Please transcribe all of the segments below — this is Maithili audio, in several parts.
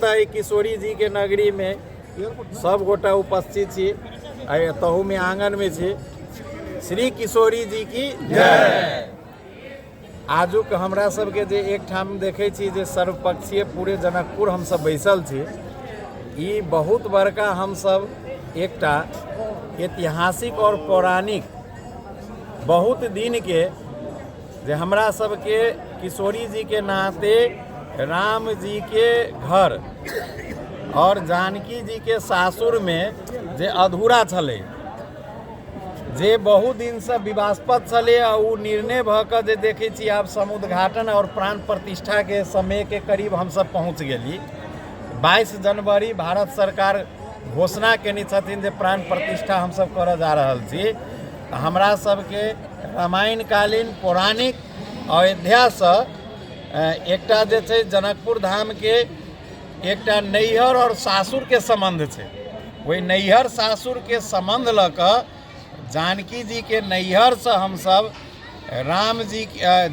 एहि किशोरी जी के नगरी में सब गोटा उपस्थित छी आ एतहु में आंगन में छी। श्री किशोरी जी की जय। आजुक हमरा सबके जे एकठाम देखै छी जे सर्वपक्षीय पूरे जनकपुर हमसब बैसल छी, ई बहुत बड़का हमसब एकटा ऐतिहासिक और पौराणिक बहुत दिन के जे हमरा सबके किशोरी जी के नाते राम जी के घर और जानकी जी के सासुर में जे अधूरा छलै, जे बहुत दिनसँ विवास्पद छलै, आ ओ निर्णय भऽ कऽ जे देखै छी आब समुद्घाटन और प्राण प्रतिष्ठाके समयके करीब हमसब पहुँच गेली। 22 जनवरी भारत सरकार घोषणा केने छथिन जे प्राण प्रतिष्ठा हमसब करऽ जा रहल छी। हमरा सबके रामायणकालीन पौराणिक अयोध्यासँ एकटा जे छै जनकपुर धामके एकटा नैहर आओर सासुरके सम्बन्ध छै। ओहि नैहर सासुरके सम्बन्ध लऽ कऽ जानकी जीके नैहरसँ हमसब राम जी,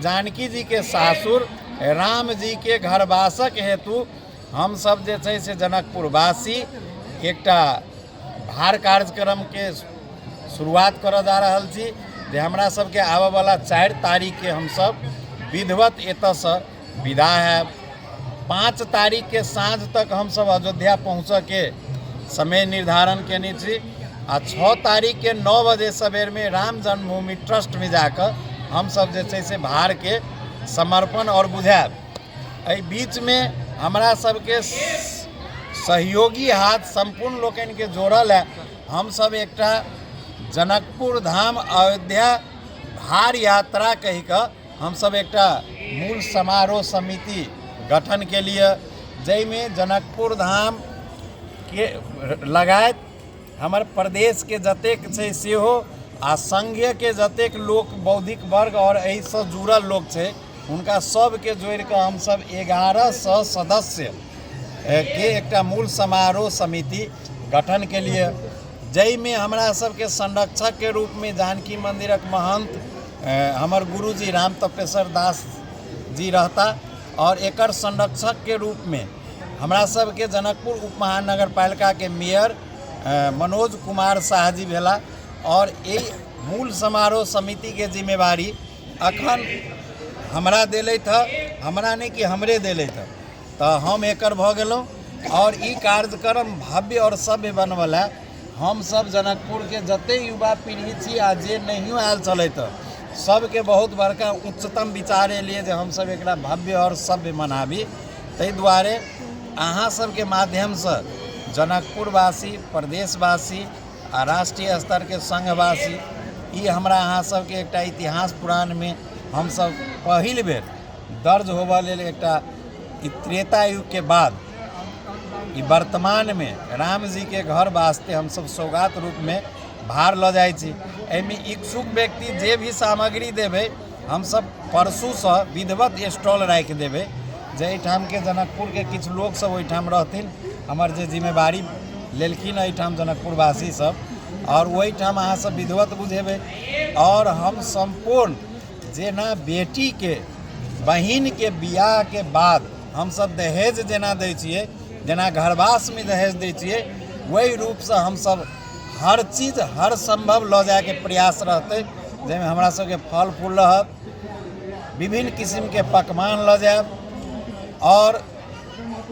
जानकी जीके सासुर राम जीके घरवासक हेतु हमसब जे छै से जनकपुरवासी एकटा भार कार्यक्रमके शुरुआत करऽ जा रहल छी, जे हमरा सबके आबऽवला 4 तारीखके हमसब विधिवत एतऽसँ विदा हैब। 5 तारीखके साँझ तक हमसब अयोध्या पहुँचऽके समय निर्धारण केने छी, आ 6 तारीखके 9 बजे सवेरमे राम जन्मभूमि ट्रस्टमे जाकऽ हमसब जे छै से भारके समर्पण आओर बुझायब। एहि बीचमे हमरा सबके सहयोगी हाथ सम्पूर्ण लोकनिके जोड़ल है। हमसब एकटा जनकपुर धाम अयोध्या भार यात्रा कहि कऽ हमसब एकटा मूल समारोह समिति गठन के लिए, जाहिमे जनकपुर धाम के लगायत हमर प्रदेशके जतेक छै सेहो आ संघीयके जतेक लोक बौद्धिक वर्ग आओर एहिसँ जुड़ल लोक छै हुनका सबके जोड़िकऽ हमसब 1100 सदस्य के एकटा मूल समारोह समिति गठन के लिए, जाहिमे हमरा सबके संरक्षकके रूपमे जानकी मन्दिरक महन्त हमर गुरुजी राम तपेश्वर दास जी रहता, और एकर संरक्षकके रूपमे हमरा सबके जनकपुर उप महानगरपालिकाके मेयर मनोज कुमार शाह जी भेला। और एहि मूल समारोह समितिके जिम्मेवारी अखन हमरा देलथि हँ, हमरा नहि कि हमरे देलथि हँ, तऽ हम एकर भऽ गेलहुँ। और ई कार्यक्रम भव्य और सभ्य बनबऽ लए हमसब जनकपुरके जते युवा पीढ़ी छी आ जे नहियो आयल छलथि हँ सबके बहुत बड़का उच्चतम विचार एलियै जे हमसब एकरा भव्य और सभ्य मनाबी। ताहि दुआरे अहाँ सबके माध्यमसँ जनकपुरवासी, प्रदेशवासी आ राष्ट्रीय स्तरके संघवासी, ई हमरा अहाँ सबके एकटा इतिहास पुराणमे हमसब पहिल बेर दर्ज होबऽ लेल एकटा ई त्रेता युगके बाद ई वर्तमानमे रामजीके घर वास्ते हमसब सौगात रूपमे भार लऽ जाइ छी। एहिमे इच्छुक व्यक्ति जे भी सामग्री देबै हमसब परसूसँ विधिवत स्टॉल राखि देबै, जे एहिठामके जनकपुरके किछु लोकसब ओहिठाम रहथिन, हमर जे जिम्मेवारी लेलखिन एहिठाम जनकपुरवासी सब, आओर ओहिठाम अहाँ सब विधिवत बुझेबै। आओर हम सम्पूर्ण जेना बेटीके बहिनके बियाहके बाद हमसब दहेज जेना दै छियै, जेना घरवासमे दहेज दै छियै, ओहि रूपसँ हमसब हर चीज हर सम्भव लऽ जाइके प्रयास रहतै, जाहिमे हमरा सबके फल फूल रहत, विभिन्न किसिमके पकवान लऽ जायब आओर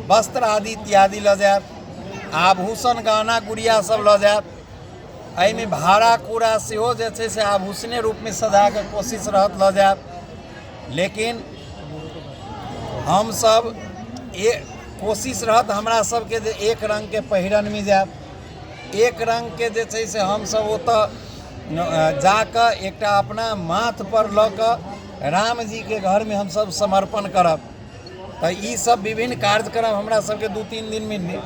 वस्त्र आदि इत्यादि लऽ जायब, आभूषण गहना गुड़िया सब लऽ जायब। एहिमे भाड़ा कूड़ा सेहो जे छै से आभूषणे रूपमे सजाके कोशिश रहत लऽ जायब। लेकिन हमसब कोशिश रहत हमरा सबके जे एक रङ्गके पहिरनमे जायब, एक रङ्गके जे छै से हमसब ओतऽ जाकऽ एकटा अपना माथपर लऽ कऽ रामजीके घरमे हमसब समर्पण करब। तऽ ई सब विभिन्न कार्यक्रम हमरा सबके 2-3 दिनमे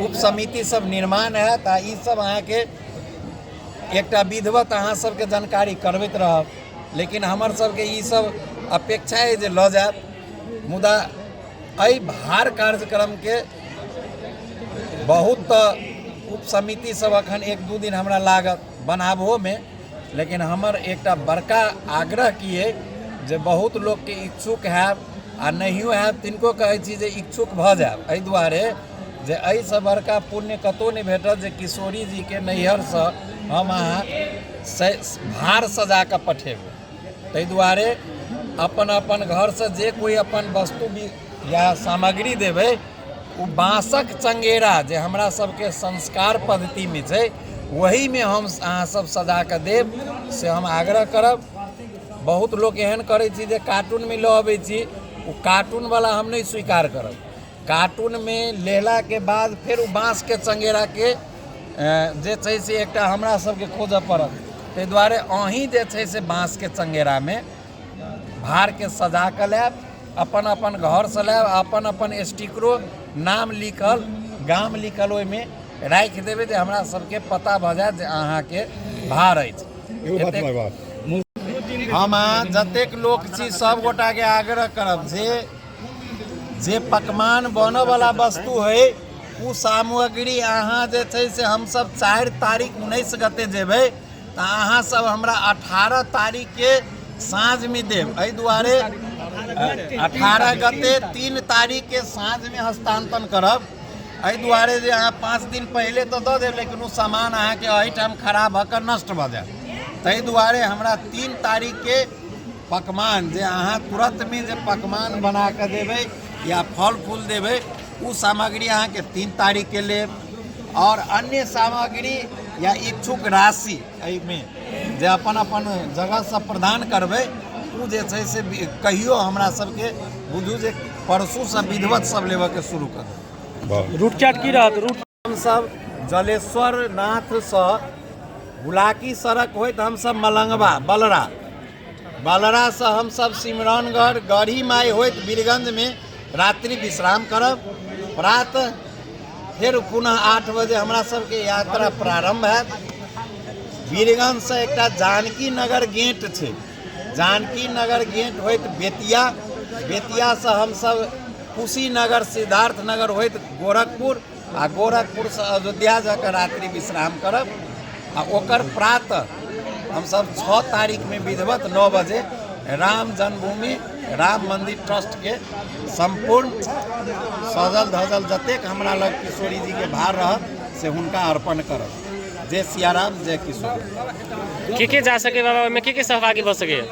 उप समिति सब निर्माण हैत, आ ई सब अहाँके एकटा विधिवत अहाँ सबके जानकारी करबैत रहब। लेकिन हमर सबके ई सब अपेक्षा अइ जे लऽ जायब, मुदा एहि भार कार्यक्रमके बहुत तऽ उप समिति सब अखन 1-2 दिन हमरा लागत बनाबहोमे, लेकिन हमर एकटा बड़का आग्रह की अइ जे बहुत लोकके इच्छुक हैब आ नहियो हैब तिनको कहै छी जे इच्छुक भऽ जायब, एहि दुआरे जे एहिसँ बड़का पुण्य कतहु नहि भेटत जे किशोरी जीके नैहरसँ हम अहाँ भार सजा कऽ पठेबै। ताहि दुआरे अपन अपन घरसँ जे कोइ अपन वस्तु भी या सामग्री देबै, ओ बाँसक चङ्गेरा जे हमरा सबके संस्कार पद्धतिमे छै ओहीमे हम अहाँ सब सजा कऽ देब, से हम आग्रह करब। बहुत लोक एहन करै छी जे कार्टूनमे लऽ अबै छी, ओ कार्टूनवला हम नहि स्वीकार करब। कार्टूनमे लेलाके बाद फेर ओ बाँसके चङ्गेराके जे छै से एकटा हमरा सबके खोजऽ पड़त। ताहि दुआरे अहीँ जे छै से बाँसके चङ्गेरामे भारके सजा कऽ लायब, अपन अपन घरसँ लायब, अपन अपन स्टिकरो नाम लिखल गाम लिखल ओहिमे राखि देबै जे हमरा सबके पता भऽ जायत जे अहाँके भार अछि। हम अहाँ जतेक लोक छी सब गोटाके आग्रह करब जे जे पकवान बनऽवला वस्तु है ओ सामग्री अहाँ जे छै से हमसब 4 तारीख 19 गते जेबै तऽ अहाँ सब हमरा 18 तारीखके साँझमे देब। एहि दुआरे 18 गते 3 तारीखके साँझमे हस्तांतरण करब। एहि दुआरे जे अहाँ 5 दिन पहिले तऽ दऽ देब, लेकिन ओ सामान अहाँके एहिठाम खराब भऽ कऽ नष्ट भऽ जायत। ताहि दुआरे हमरा 3 तारीखके पकवान जे अहाँ तुरन्तमे जे पकवान बना कऽ देबै या फल फूल देबै ओ सामग्री अहाँके 3 तारीखके लेब। आओर अन्य सामग्री या इच्छुक राशि एहिमे जे अपन अपन जगहसँ प्रदान करबै ओ जे छै से कहियो हमरा सबके बुझू जे परसूसँ विधिवत सब लेबऽके शुरू कऽ देबै। रूट चार्ट की रहत? रूट हमसब जलेश्वर नाथसँ बुलाकी सड़क होइत हमसब मलंगवा बलरा, बलरासँ हमसब सिमरौनगढ़ गढ़ी माइ होइत वीरगंजमे रात्रि विश्राम करब। प्रातः फेर पुनः 8 बजे हमरा सबके यात्रा प्रारम्भ हैत। वीरगंजसँ एकटा जानकी नगर गेट छै, जानकी नगर गेट होइत बेतिया, बेतियासँ हमसब कुशीनगर सिद्धार्थ नगर होइत गोरखपुर आ गोरखपुरसँ अयोध्या जाकऽ रात्रि विश्राम करब। आ ओकर प्रातः हमसब 6 तारीखमे विधिवत 9 बजे राम जन्मभूमि राम मन्दिर ट्रस्टके सम्पूर्ण सजल धजल जतेक हमरा लग किशोरी जीके भार रहत से हुनका अर्पण करब। जय सियाराम, जय किशोरी। के के जा सके बाबा, ओहिमे के के सहभागी भऽ सकैए?